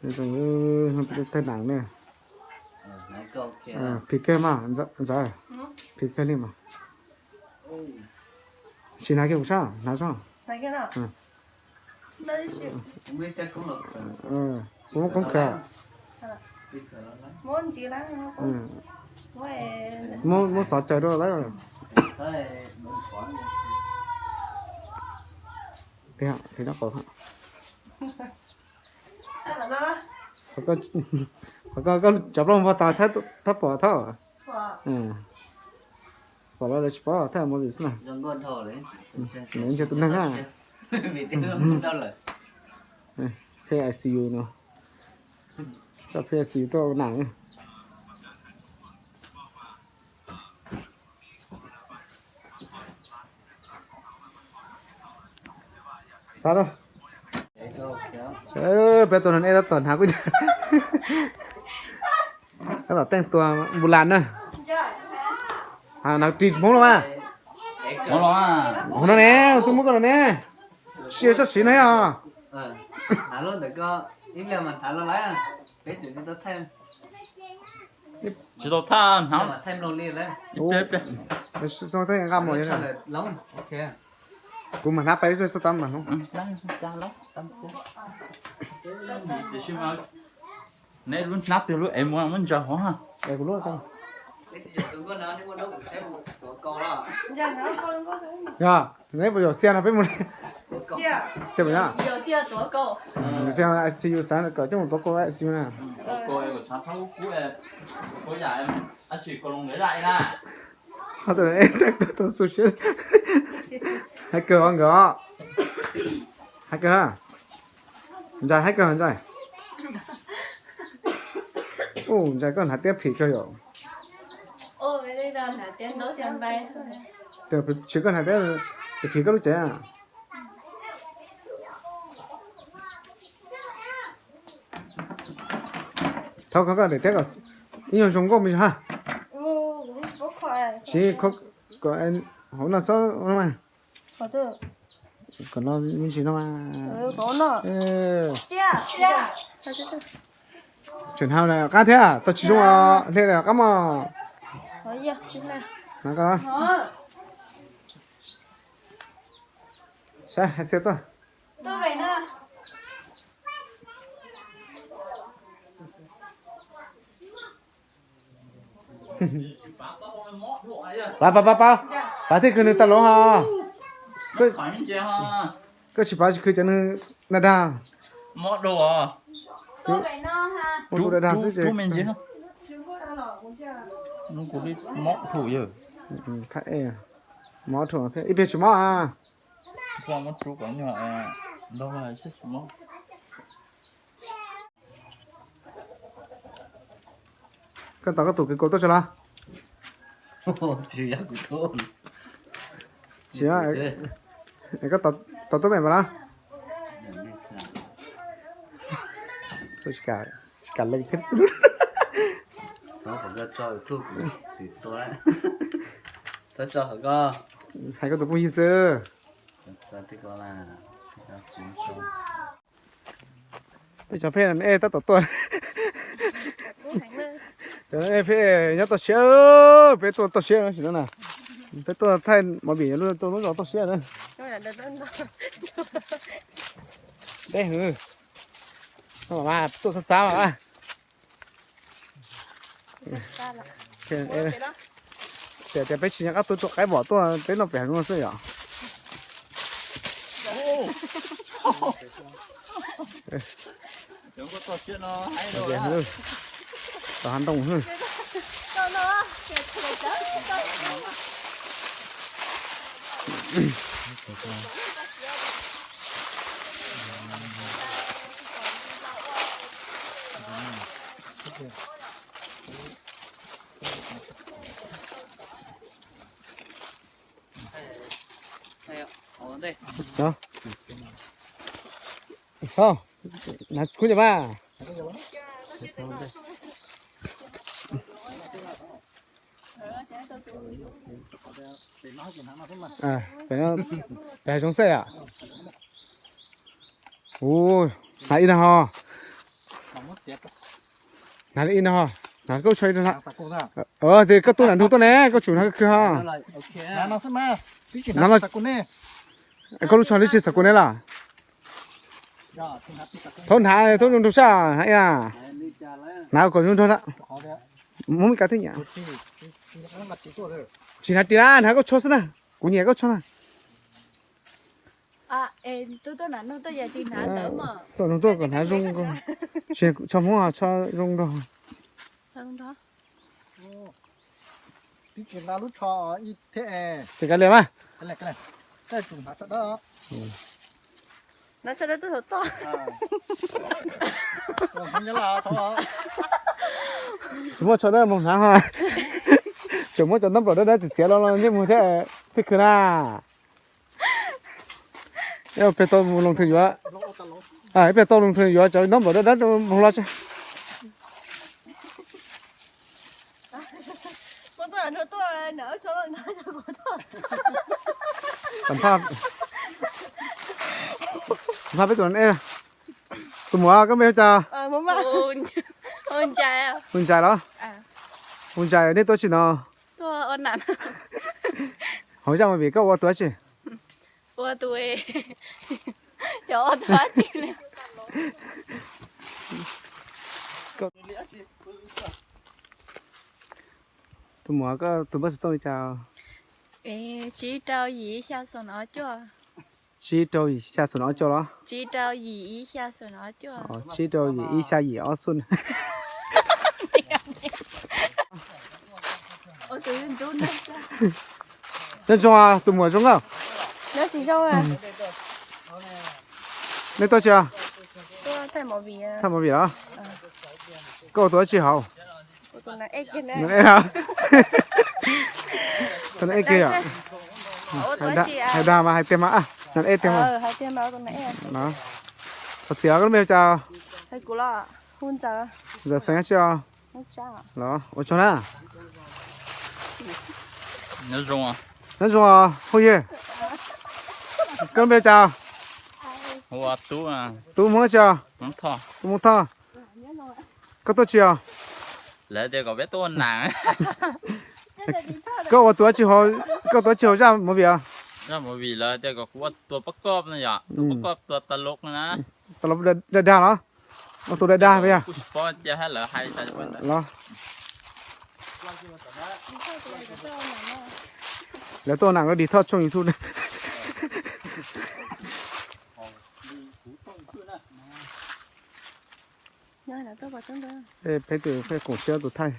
Thaij nas ne. Phim kawg mas ntxawm, phim kawg li mas. Sim hnav kiag kuv sab, hnav sab. Kuv muab koob khawm. Muab xov caw rau lawm. Qhov koj cov plaub hau npog tas thab pom thab. Pom los lawv tsis paub thab movie xwb na. Nws ntsia tus neeg na. Pheej I C U no. Coj pheej I C U tuaj ua nas. Xav, peb tuaj no nej tab tom hnav kuj, tab tom teej tua npus las na. Hnav ris Hmoob los mas. Hauv no ne, tus muab koj no ne. Siab sab siv no os. Tsis tau thaj hnav. Nqa mus. Kuv mam hnav pais xov tooj mam hloov. Neb lub hnab twg lub es muab ntsaws hov. Yog, neb puas yuav xiab no peb mus. Xiab puas yog? Xiab I C U xav kom coj mus tuav kaus I C U na. Hais kawg nkawd os. Hais kawg na. Ntxhais hais kawg ntxhais. Ub, ntxhais koj hnav tiab phim kawg yom. Tus phim koj hnav tiab, tus phim koj lub cev. Thov koj daim tiab kom ib nyuag zoo nkauj me ntsis ha. Tsis, hauv no xwb mas. Kom no me ntsis no mas. Tseem hnav qab thiab, tau tsis zoo os, hle qab mog. Saib hais xiab tuaj. Pav, pav, pav, pav, pav thiaj khwv nws tau lov ho. Koj tsis pav tsis khwv cov nws na dag. Ua tus dag dag xwb ces. Mob rhuav, ib pliag tsis mob a. Koj tos koj tus kwv kaus tuaj tso los? Tsis, koj tos tuaj me npas los? Tsis kam leej thiab. Hais koj tus phooj ywg xwb. Peb cov pheej ej tab tom tuaj. Cov pheej nyob toj siab, peb tuaj toj siab no sim no na. Peb tuaj thaij movie lub tuaj lub zos toj siab na. Deb hwv. Tuaj xav xav mas. Tias peb tsis nyob qab tuaj, tuaj qaib vom tuaj peb noj pem hauv no xwb yom. Tom hav ntoo. Hov, na kuv cov mas. Pem hav zoov xwb yom. Ub, hnav ib tag ho. Hnav ib no, hnav koj tsho ib no. Tes koj tuaj nram nroog tuaj ne, koj tsum hnav khwv khwv ho. Hnav no, koj lub tsho lub tsis xav kuv ne los? Thaub hnav, thaub zoo nraug sab hnav ib na. Hnav kom zoo nraug na. Muab me kav twb nyiam. Tsis hnav ris na, hnav koj tsho xwb na. Kuv nyiam koj tsho na. Tuaj nroog tuaj kom hnav zoo, tsho Hmoob tsho zoo nraug. Tes kav liam mas. Tsis muaj tsho dawb moog hnav ho. Tseem muab cov ntaub nplaum dawb dawb txiav txiav los los ntsej muag thiab, thiaj khwv na. Peb tau loo thwm yuav, peb tau loo thwm yuav cov ntaub nplaum dawb dawb moog los tsi. Npaj peb tus, tus muam koj npe hu cas? Hu Ntsais los? Hu Ntsais, nej tuaj tsi no? Hauv zaj movie koj ua tus dab tsi? Tus muam koj tus npawb xov tooj li cas? Tsib rau yim ib xya xoom ob cuaj. Tsib rau yim xya xoom ob cuaj los? Tsib rau yim ib xya yim ob xoom. Nyob zoo, tus muam zoo os. Nej tuaj tsi? Thaij movie los? Koj ua tus dab tsi hauv? Tus nas ej kiag yom. Hais dag mas hais tiag mas, nas ej tiag mas. Thov txim os, koj lub npe hu cas? Ntxawm xeem dab tsi os? Los ua tsaug na. Nyob zoo os, Hauj Yig. Koj lub npe hu cas? Tub Hmoob dab tsi os? Tub Hmoob Thoj. Koj tuaj tsi os? Koj ua tus dab tsi hauv, koj ua tus dab tsi hauv zaj movie os? Zaj movie lawv tias kom kuv ua tus pab koj no yom, tus pab koj tus tas lus na. Tas lus dag dag los? Ua tus dag dag yog? Kuv tsis paub tias lawv hais los. Lawv tuaj nam lawv dig thoj tshooj YouTube. Peb tus peb koom siab tus thaij.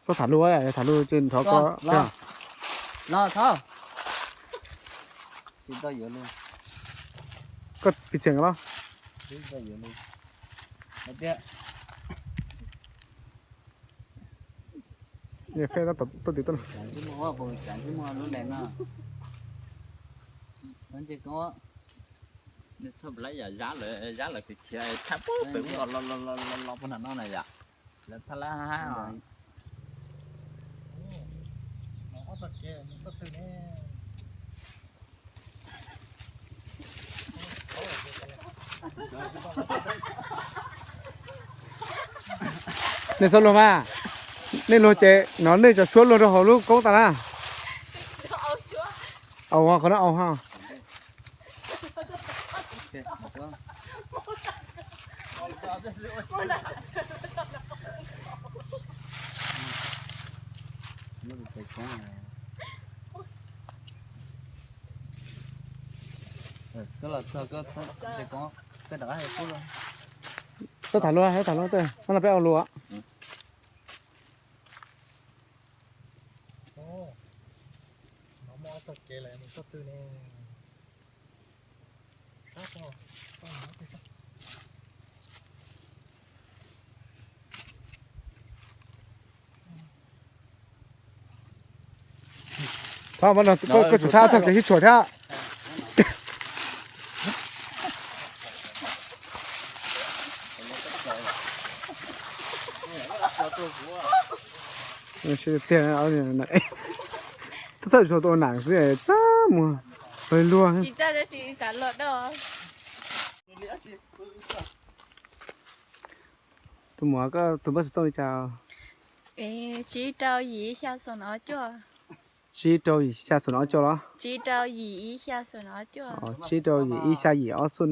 Koj tham lus, tham lus ces nrov ko. Koj piv txwv los? Txhob lawv yam zab lawv, zab lawv khiav khiav tshaj pem ub los los los puag nram no na yom. Lawv thaj lab hab. Nej txhob luag mas, nej luag ces no nej cov suab luag rau hauv lub koob tas na. Au, qhov no au ha. Koj tham luag, koj tham luag, no peb ua luag. Thov, koj tsum thab txog kev sib tshuam thiab. Tiag, thawj zaug tua nas xwb txaj muag luag. Tus muam, koj tus npawb xov tooj li cas? Tsib rau yim xya xoom no cuaj los? Tsib rau yim ib xya yim ob xoom.